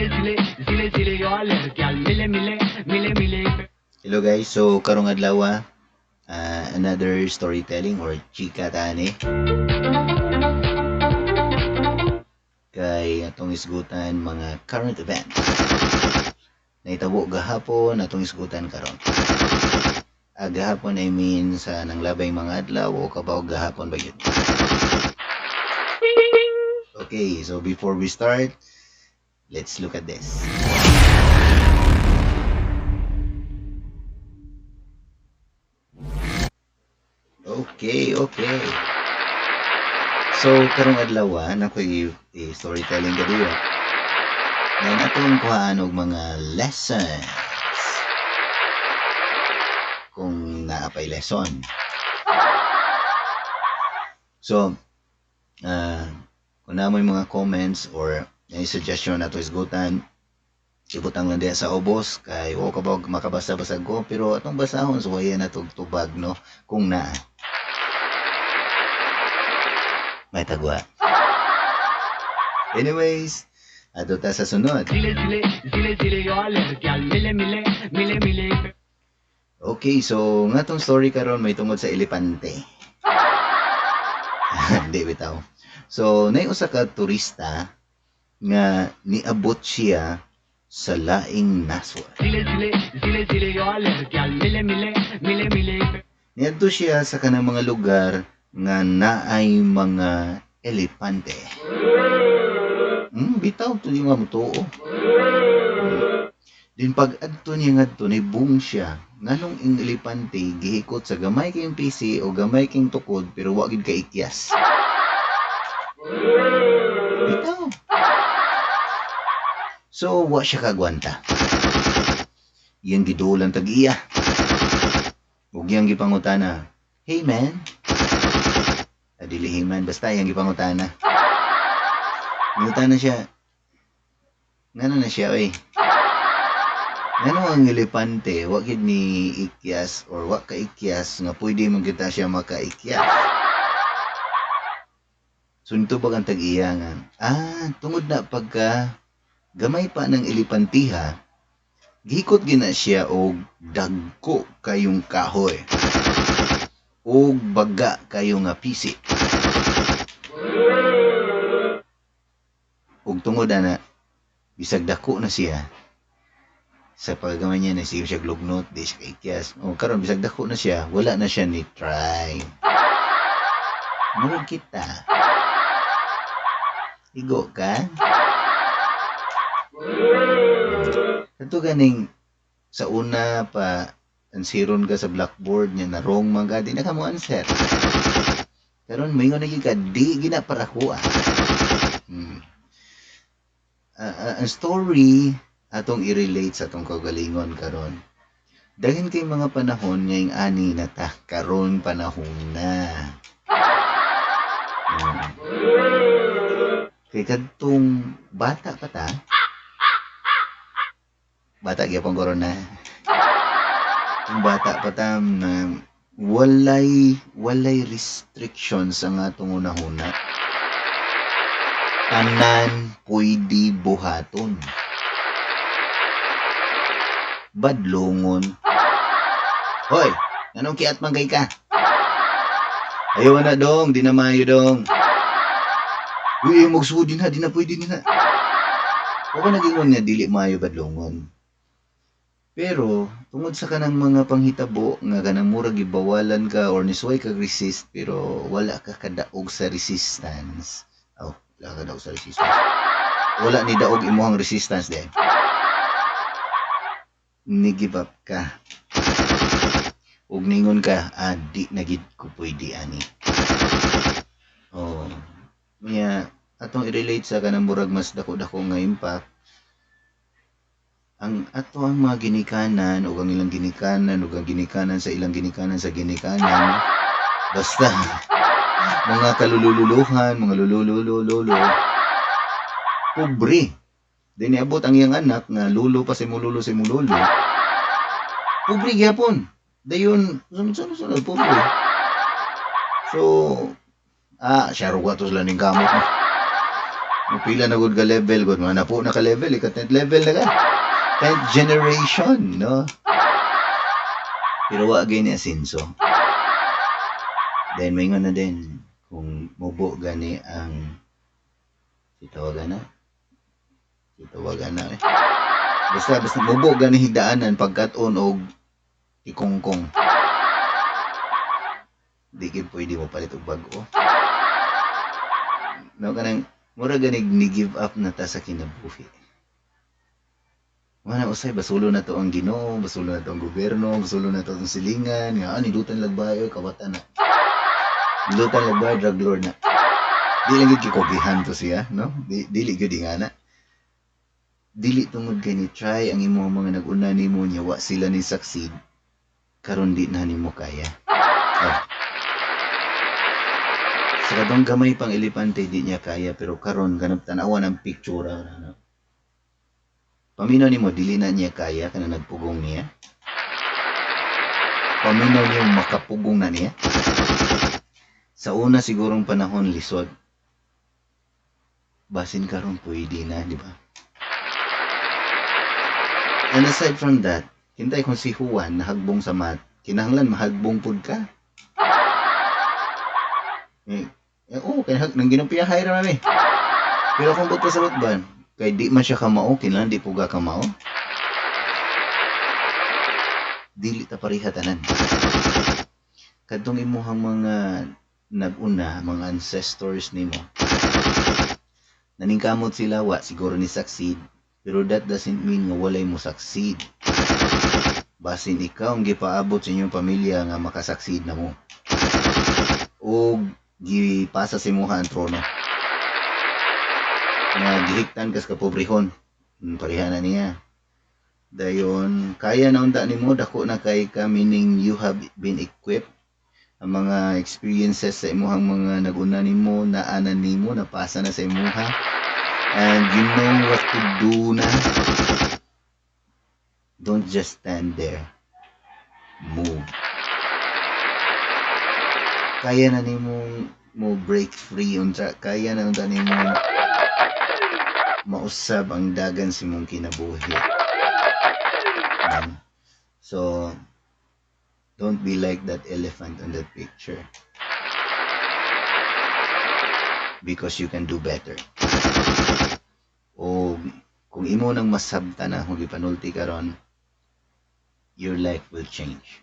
zile zile yo aler gyal mile mile mile mile. Hello guys, so karong adlaw another storytelling or chika tani kay atong isgutan mga current events nahitabo gahapon, atong isgutan karon. Gahapon I mean sa nanglabay mga adlaw o kabaw gahapon ba yun. Okay, so before we start, let's look at this. Okay. So karong adlaw na ko'y storytelling kadiyo. Ngayon atong kuhaan og mga lessons. Kung naa pa'y lesson. So, kung naa mo'y mga comments or any suggestion na to isgutan, ibutang lang diha sa ubos kay wa ka ba makabasa-basa ko, pero atong basahon so ayan na tubag, no, kung naa. May tagwa. Anyways, adto ta sa sunod. Zile zile zile zile yo aler gyal mile mile mile mile. Okay, so nga tong story karon may tungod sa elepante. Hindi bitaw. So, nay usa ka turista nga niabot siya sa laing nasod. Zile zile zile zile yo aler gyal mile mile mile mile. Niadto siya sa kanang mga lugar nga naay mga elepante. Bitaw to di nga motuo. Din pag adto niya ngadto ni boom siya nganong ing elepante gihikot sa gamay kayong PC o gamay kayong tukod pero wa gid kaikyas. Bitaw. So wa siya kagwanta. Iyang gidulan tag iya. Ug iyang gipangutana, "Hey man." Adili hey man, basta iyang gipangutana. Ngutana siya. Ngano na siya oy? Ngano ang elepante wa gid ni ikyas or wa ka ikyas nga pwede man kita siya makaikyas. So nitubag ang tag-iya nga, tungod na pagka gamay pa ng elepantiha, gihikot gina siya og dagko kayong kahoy og baga kayo nga pisi. Og tungod ana, bisag dako na siya, sa paggamay niya, nasige siya glugnot, di siya kaikyas. O karon bisag dako na siya, wala na siya ni try. Murag kita. Igo ka? Kato ganing sa una pa ansiron ka sa blackboard niya na wrong man ka, di na ka mo answer. Karon moingon na gyud ka, di gina para kuha. Ang story atong i-relate sa atong kaugalingon karon. Daghan kay mga panahon ngayong ani na ta karon panahon na. Kay kadtong bata pa ta. Bata gyapon karon na. Kung bata pa ta na walay restrictions ang atong hunahuna. Tanan pwede buhaton. Badlongon. Hoy, anong kiat man kay ka? Ayaw na dong, di na maayo dong. Uy, magsudi na, di na pwede na. Wa ko nagingon nga dili maayo badlongon. Pero tungod sa kanang mga panghitabo nga kanang murag gibawalan ka or nisuway ka resist pero wala ka kadaog sa resistance. Oh, wala ka daog sa resistance. Wala ni daog imong resistance din. Ni give up ka. Ug ningon ka, di na gid ko pwede ani. Oh. Nya atong i-relate sa kanang murag mas dako-dako nga impact. Ang ato ang mga ginikanan ug ang ilang ginikanan ug ang ginikanan sa ilang ginikanan sa ginikanan, basta mga kalululuhan, mga lulululululo, pobre. Di niabot ang iyang anak nga lulo pa si mululo si mululo. Pobre gyapon. Dayon sunod-sunod pobre. So, siya ruwa to sila ning kamot. No? Pila na gud ka level gud, mga napo na ka level, ika 10th level na ka. 10th generation, no? Pero wa gyud ni asenso. Then maingon na din kung mubo gani ang sitawagan na. Sitawagan na eh. Basta basta mubo gani higdaanan pagkat-on og ikongkong. Di gid pwede mo palit og bag-o. No, kanang mura ganig ni give up na ta sa kinabuhi. Wala usay basulo na to ang Ginoo, basulo na to ang gobyerno, basulo na to ang silingan, nga nidutan lagbay oy, kawatan na. Nidutan lagbay, drug lord na. Di lang gid kikogihan to siya, no? Di dili gyud ingana. Dili tungod kay ni try ang imong mga nag-una nimo nya wa sila ni succeed, karon di na nimo kaya. Oh. Sa katong gamay pang elepante, di niya kaya, pero karon kanang tan-awan ang picture na, no? Paminaw nimo, dili na niya kaya kana nagpugong niya. Paminaw niyo, makapugong na niya. Sa una sigurong panahon, lisod. Basin karon pwede na, di ba? And aside from that, hintay kung si Juan nahagbong sa math, kinahanglan mahagbong pud ka. Eh, eh oh, kay nang ginupiyahay ra mami. Pero kung buot pasabot ba, kay di man siya kamao, kinahanglan di puga kamao. Dili ta pareha tanan. Kadtong imuhang mga nag-una, mga ancestors nimo, naningkamot sila, wa siguro ni succeed, pero that doesn't mean nga walay mo succeed. Basin ikaw ang gipaabot sa inyong pamilya nga makasucceed na mo. O gipasa sa imuha ang trono. Nga gihiktan kas kapobrehon. Pareha na niya. Dayon, kaya na unta nimo, dako na kay ka, meaning you have been equipped. Ang mga experiences sa imuhang mga naguna nimo, naa na nimo, napasa na sa imuha. And you know what to do na. Don't just stand there. Move. Kaya na nimo mo break free unsa, kaya na unta nimo mausab ang dagan sa imong kinabuhi. So don't be like that elephant on that picture. Because you can do better. O kung imo nang masabta na kung gipanulti karon, your life will change.